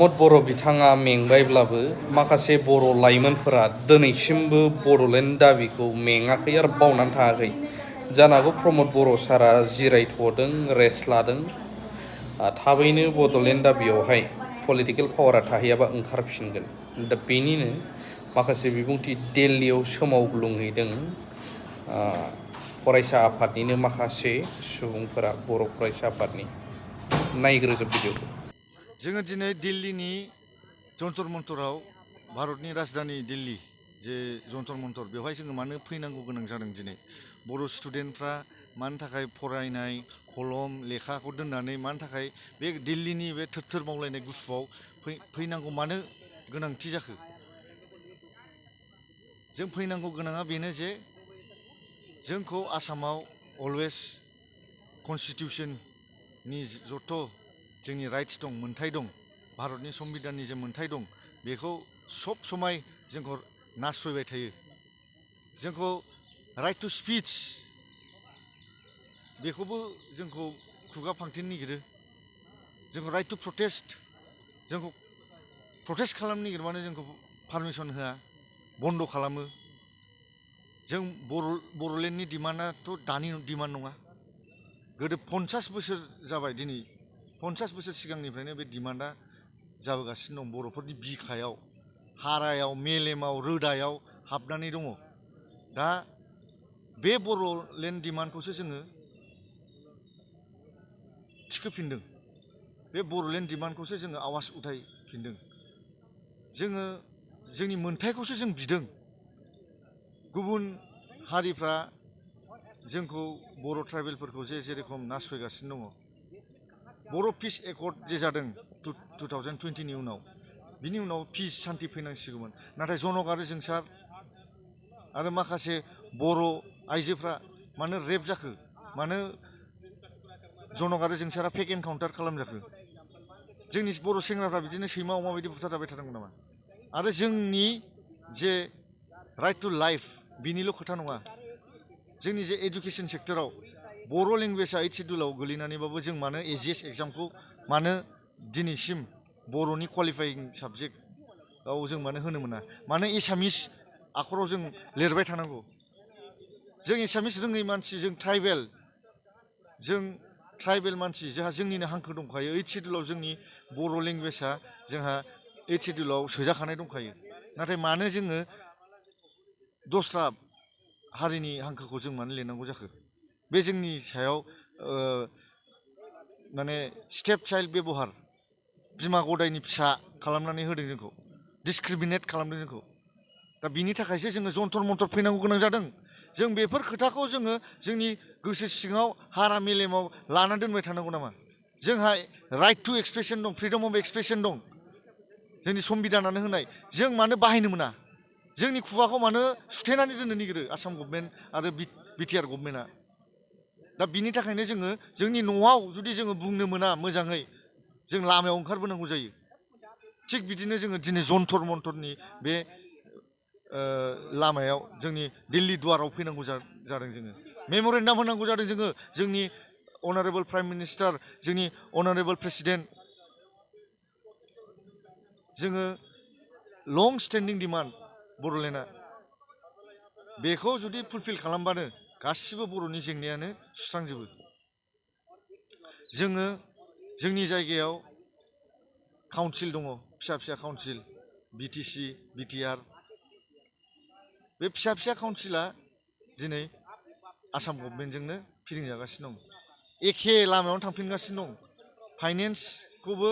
प्रमद बर' बिथाङा मेंबायब्लाबो माखासे बर' लाइमोनफोरा दिनैसिमबो बड'लेण्ड दाबिखौ मेङाखै आरो बावनानै थाङाखै। जानो हागौ प्रमद बर' सारा जिरायथ'दों, रेस्ट लादों। थाबैनो बड'लेण्ड दाबियावहाय पलिटिकेल पावारा थाहैयाबा ओंखारफिनगोन। दा बेनिनो माखासे बिबुंथि दिल्लीयाव सोमावग्लुंहैदों फरायसा आफादनिनो माखासे सुबुंफोरा, बर' फरायसा आफादनि। नायग्रोजोब भिडिअखौ। जोङो दिनै दिल्लीनि जन्तर मन्तराव, भारतनि राजधानी दिल्ली जे जन्तर मन्तर, बेवहाय जोङो मानो फैनांगौ गोनां जादों दिनै? बर' स्टुडेन्टफ्रा मानो थाखाय फरायनाय कलम लेखाखौ दोननानै मानो थाखाय बे दिल्लीनि बे थोर मावलायनाय गुसुआव फैनांगौ मानो गोनांथि जाखो? जों फैनांगौ गोनाङा बेनो जे जोंखौ आसामाव अलवेज कनस्टिटिउसननि जथ' जोंनि राइट्स दं, मोन्थाय दं, भारतनि संबिधाननि जे मोन्थाय दं, बेखौ सब समाय जोंखौ नासयबाय थायो। जोंखौ राइट टु स्पिच बेखौबो जोंखौ खुगा फांथेनो नागिरो। जोंखौ राइट टु प्रटेस्ट, जोंखौ प्रटेस्ट खालामनो नागिरबानो जोंखौ पारमिसन होआ, बन्द' खालामो। जों बर'लेण्डनि डिमान्डआथ' दानि डिमान्ड नङा। गोदो 50 बोसोर जाबाय, दिनै 50 बोसोर सिगांनिफ्रायनो बे डिमान्डआ जाबोगासिनो दं। बर'फोरनि बिखायाव, हारायाव, मेलेमाव, रोदायाव हाबनानै दङ। दा बे बर'लेण्ड डिमान्डखौसो जोङो थिखोफिनदों। बे बर'लेण्ड डिमान्डखौसो जोङो आवाज उथायफिनदों। जोङो जोंनि मोन्थायखौसो जों बिदों। गुबुन हारिफ्रा जोंखौ, बर' ट्राइबेलफोरखौ जेरेखम नासयगासिनो दङ। बर' पिस एकर्ड जे जादों 2020नि उनाव, बिनि उनाव पिस सान्ति फैनांसिगौमोन। नाथाय जनक आरो जोंसार आरो माखासे बर' आइजोफ्रा मानो रेप जाखो? मानो जनक आरो जोंसारा फेक एनकाउन्टार खालामजाखो? जोंनि बर' सेंग्राफ्रा बिदिनो सैमा अमा बायदि बुथारजाबाय थानांगौ नामा? आरो जोंनि जे राइट टु लाइफ, बिनिल' खोथा नङा। जोंनि जे एजुकेसन सेक्टराव बर' लेंगुवेजआ 8th सिड्युलाव गोलैनानैबाबो जों मानो एजिएस एग्जामखौ मानो दिनैसिम बर'नि क्वालिफाइं साबजेक्टआव जों मानो होनो मोना? मानो एसामिस आखराव जों लिरबाय थानांगौ? जों एसामिस रोङै मानसि, जों ट्राइबेल मानसि, जोंहा जोंनिनो हांखो दंखायो। 8th सिड्युलाव जोंनि बर' लेंगुवेजआ जोंहा 8th सिड्युलाव सोजाखानाय दंखायो। नाथाय मानो जोङो दस्रा हारिनि हांखोखौ जों मानो लिरनांगौ जाखो? बे जोंनि सायाव माने स्टेप चाइल्ड बेब'हार, बिमा गदायनि फिसा खालामनानै होदों जोंखौ, डिसक्रिमिनेट खालामदों जोंखौ। दा बिनि थाखायसो जोङो जन्तर मन्तर फैनांगौ गोनां जादों। जों बेफोर खोथाखौ जोङो जोंनि गोसो सिङाव, हारा मेलेमाव लानानै दोनबाय थानांगौ नामा? जोंहा राइट टु एक्सप्रेसन दं, फ्रिडम अफ एक्सप्रेसन दं, जोंनि संबिधानानो होनाय। जों मानो बाहायनो मोना? जोंनि खुगाखौ मानो सुथेनानै दोननो नागिरो आसाम गभर्नमेन्ट आरो बिटिआर गभर्नमेन्टआ? दा बिनि थाखायनो जोङो जोंनि न'आव जुदि जोङो बुंनो मोना मोजाङै, जों लामायाव ओंखारबोनांगौ जायो। थिग बिदिनो जोङो दिनै जन्तर मन्तरनि बे लामायाव, जोंनि दिल्ली दुवाराव फैनांगौ जादों। जोङो मेम'रेन्डाम होनांगौ जादों। जोंनि अनारेबल प्राइम मिनिस्टार, जोंनि अनारेबल प्रेसिडेन्ट। जोङो लं स्टेन्डिं डिमान्ड बड'लेण्डआ, बेखौ जुदि फुलफिल खालामबानो गासिबो बर'नि जेंनायानो सुस्रांजोबो। जोङो जोंनि जायगायाव काउन्सिल दङ, फिसा फिसा काउन्सिल, बिटिसि, बिटिआर। बे फिसा फिसा काउन्सिला दिनै आसाम गभर्नमेन्टजोंनो फिदिंजागासिनो दं, एखे लामायावनो थांफिनगासिनो दं। फाइनेन्सखौबो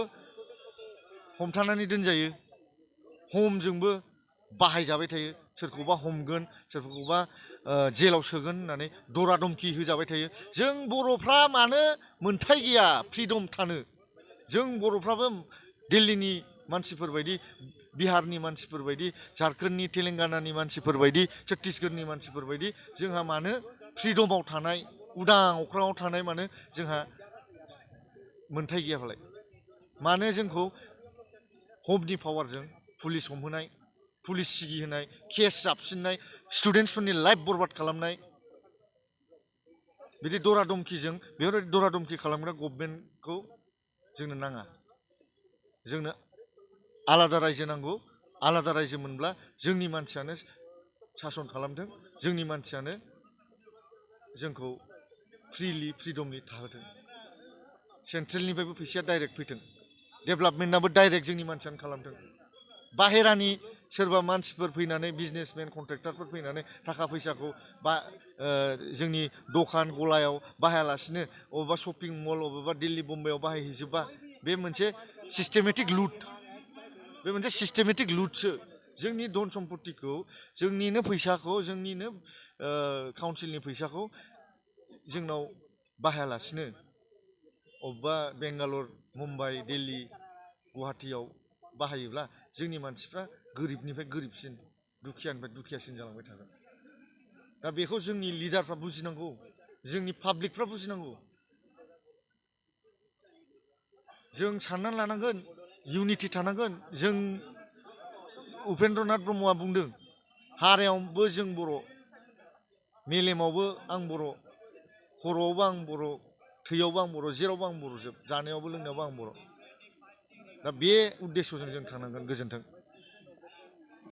हमथानानै दोनजायो, हमजोंबो बाहायजाबाय थायो। सोरखौबा हमगोन, सोरखौबा जेलाव सोगोन होननानै दरा धमखि होजाबाय थायो। जों बर'फ्रा मानो मोन्थाय गैया फ्रिदम थानो? जों बर'फ्राबो दिल्लीनि मानसिफोर बायदि, बिहारनि मानसिफोर बायदि, झारखन्डनि, तेलेंगानानि मानसिफोर बायदि, छत्तीसगढ़नि मानसिफोर बायदि जोंहा मानो फ्रिदमाव थानाय, उदां अख्राङाव थानाय मानो जोंहा मोन्थाय गैया फालाय? मानो जोंखौ हमनि पावारजों पुलिस हमहोनाय, पुलिस सिगि होनाय, केस जाबसिननाय, स्टुडेन्टसफोरनि लाइफ बरबाद खालामनाय, बिदि दरा धमकिजों, बेफोरबायदि दरा धमकि खालामग्रा गभर्नमेन्टखौ जोंनो नाङा। जोंनो आलादा रायजो नांगौ। आलादा रायजो मोनब्ला जोंनि मानसियानो सासन खालामथों, जोंनि मानसियानो जोंखौ फ्रिदमलि थाहोथों। सेन्ट्रेलनिफ्रायबो फैसाया डाइरेक्ट फैथों, डेभेलपमेन्टआबो डाइरेक्ट जोंनि मानसियानो खालामथों। बाहेरानि सोरबा मानसिफोर फैनानै बिजनेसमेन कन्ट्रेक्टरफोर फैनानै थाखा फैसाखौ जोंनि दखान गलायाव बाहायालासिनो अबेबा शपिं मल अबेबा दिल्ली बम्बाइआव बाहायहैजोबबा बे मोनसे सिस्टेमेटिक लुट, बे मोनसे सिस्टेमेटिक लुटसो। जोंनि धन सम्पतिखौ, जोंनिनो फैसाखौ, जोंनिनो काउन्सिलनि फैसाखौ जोंनाव बाहायालासिनो अबेबा बेंगालर मुम्बाइ दिल्ली गुवाहाटियाव बाहायोब्ला जोंनि मानसिफ्रा गोरिबनिफ्राय गोरिबसिन, दुखियानिफ्राय दुखियासिन जालांबाय थागोन। दा बेखौ जोंनि लिडारफ्रा बुजिनांगौ, जोंनि पाब्लिकफ्रा बुजिनांगौ। जों साननानै लानांगोन, इउनिटि थानांगोन। जों उपेन्द्रनाथ ब्रह्मआ बुंदों, हारायावबो जों बर', मेलेमावबो आं बर', खर'आवबो आं बर', थैयावबो आं बर', जेरावबो आं बर'जोब, जानायावबो लोंनायावबो आं बर'। दा बे उद्देश्यजों जों थांनांगोन। गोजोन्थों।